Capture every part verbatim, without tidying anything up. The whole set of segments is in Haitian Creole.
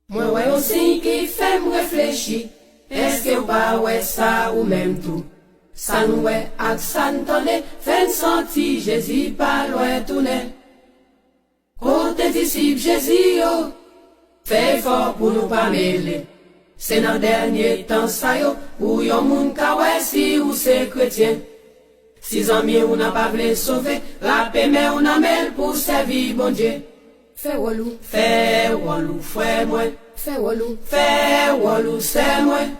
Mwen wè yon siy ki fè m reflechi. Èske w pa wè sa ou menm tou? Sa n wè ak sa n tande fè n santi Jezi pa lwen tounen. Kote disip Jezi yo? Fè efò pou nou pa mele. Se nan dènye tan sa yo pou yon moun ka wè si ou se kretyen. Si zanmi w nan pa vle sove, rape men w nan men l pou sèvi Bondye. Fè wòl ou. Fè wòl ou, frè mwen. Fè wòl ou. Fè wòl ou, sè mwen.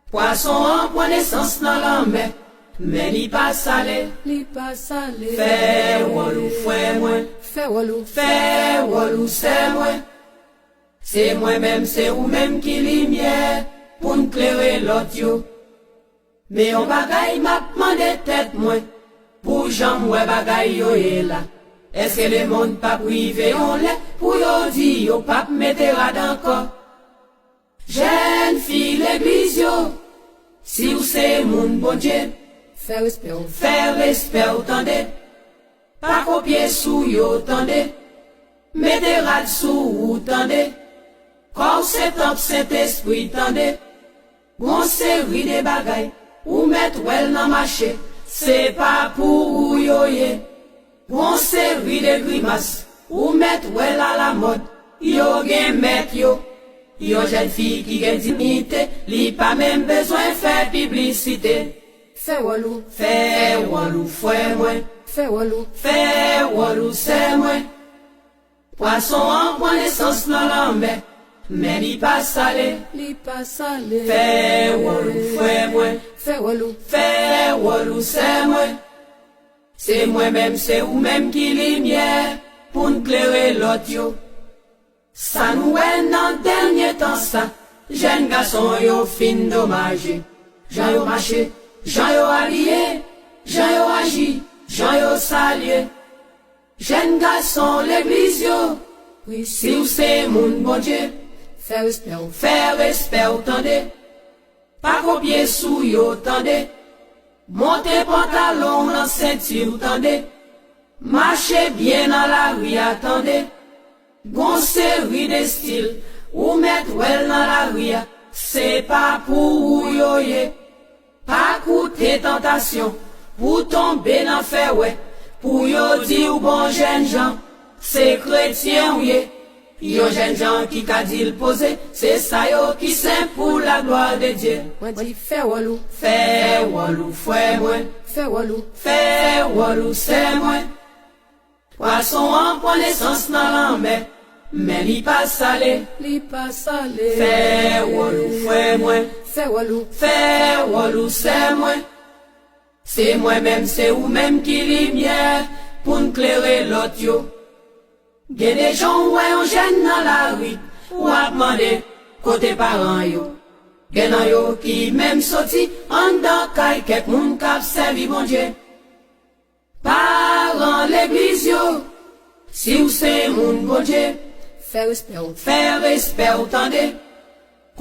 Pwason an pran nesans nan lanmè, men li pa sale. Li pa sale. Fè wòl ou, frè mwen. Fè wòl ou. Fè wòl ou, sè mwen. Se mwen menm, se ou menm ki limyè pou n klere lòt yo. Men yon bagay m ap mande tèt mwen, pou jan m wè bagay yo ye la, èske lemonn p ap rive yon lè pou yo di yo p ap mete rad ankò? Jèn fi legliz yo, si w se moun Bondye, fè respè w, fè respè w, tande. Pa kopye sou yo, tande. Mete rad sou ou, tande. Kò w se tanp Sentespri, tande. Gon seri de bagay ou mèt wè l nan mache, se pa pou ou yo ye. Gon seri de grimas ou mèt wè l alamòd, yo gen mèt yo. Yon jèn fi ki gen diyite, li pa menm bezwen fè piblisite. Fè wòl ou. Fè wòl ou, frè mwen. Fè wòl ou. Fè wòl ou, sè mwen. Pwason an pran nesans nan lanmè, men li pa sale. Li pa sale. Fè wòl ou, frè mwen. Fè wòl ou. Fè wòl ou, sè mwen. Se mwen menm, se ou menm ki limyè pou n klere lòt yo. Sa n wè nan dènye tan sa, jèn gason yo fin domaje. Jan yo mache, jan yo abiye, jan yo aji, jan yo salye. Jèn gason legliz yo, wi, si w se moun Bondye, fè respè w, fè respè w, tande. Pa kopye sou yo, tande. Monte pantalon w nan senti w, tande. Mache byen nan lari a, tande. Gon seri de stil ou mèt wè l nan lari a, se pa pou ou yo ye. Pa koute tantasyon pou tonbe nan fè wè, pou yo di w bon jèn jan, se kretyen w ye. Yon jèn jan ki ka di l poze, se sa yo ki sen pou laglwa de Dye. Mwen di fè wòl ou. Fè wòl ou, frè mwen. Fè wòl ou. Fè wòl ou, sè mwen. Pwason an pran nesans nan lanmè, men li pa sale. Li pa sale. Fè wòl ou, frè mwen. Fè wòl ou. Fè wòl ou, sè mwen. Se mwen menm, se ou menm ki limyè pou n klere lòt yo. Gen de jan w wè yon jèn nan lari, w ap mande kote paran yo. Gen nan yo ki menm soti anndan kay kèk moun k ap sèvi Bondye. Paran legliz yo, si w se moun Bondye, fè respè w, fè respè w, tande.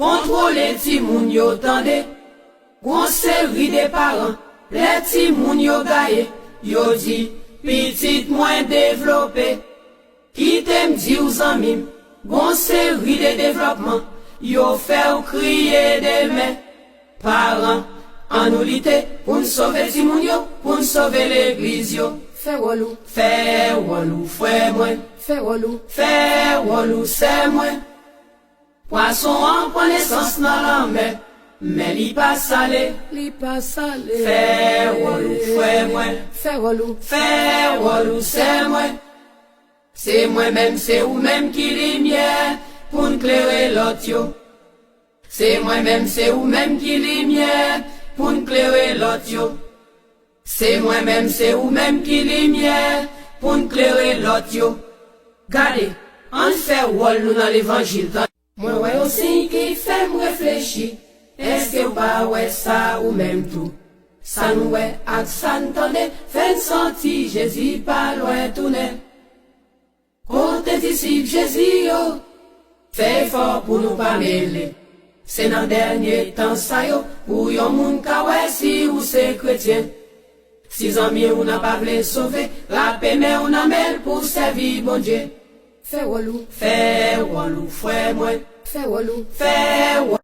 Kontwole timoun yo, tande. Gon seri de paran, lè timoun yo gaye, yo di, pitit mwen devlope. Kite m di w, zanmi m, gon seri de devlòpman, yo fè w kriye demen. Paran, ann nou lite pou n sove timoun yo, pou n sove legliz yo. Fè wòl ou. Fè wòl ou, frè mwen. Fè wòl ou. Fè wòl ou, sè mwen. Pwason an pran nesans nan lanmè, men li pa sale. Li pa sale. Fè wòl ou, frè mwen. Fè wòl ou. Fè wòl ou, sè mwen. Se mwen menm, se ou menm ki limyè pou n klere lòt yo. Se mwen menm, se ou menm ki limyè pou n klere lòt yo. Se mwen menm, se ou menm ki limyè pou n klere lòt yo. Gade, ann fè wòl nou nan levanjil, tande. Mwen wè yon siy ki fè m reflechi. Èske w pa wè sa ou menm tou? Sa n wè ak sa n tande fè n santi Jezi pa lwen tounen. Kote disip Jezi yo? Fè efò pou nou pa mele. Se nan dènye tan sa yo pou yon moun ka wè si ou se kretyen. Si zanmi w nan pa vle sove, rape men w nan men l pou sèvi Bondye. Fè wòl ou. Fè wòl ou, frè mwen. Fè wòl ou. Fè wòl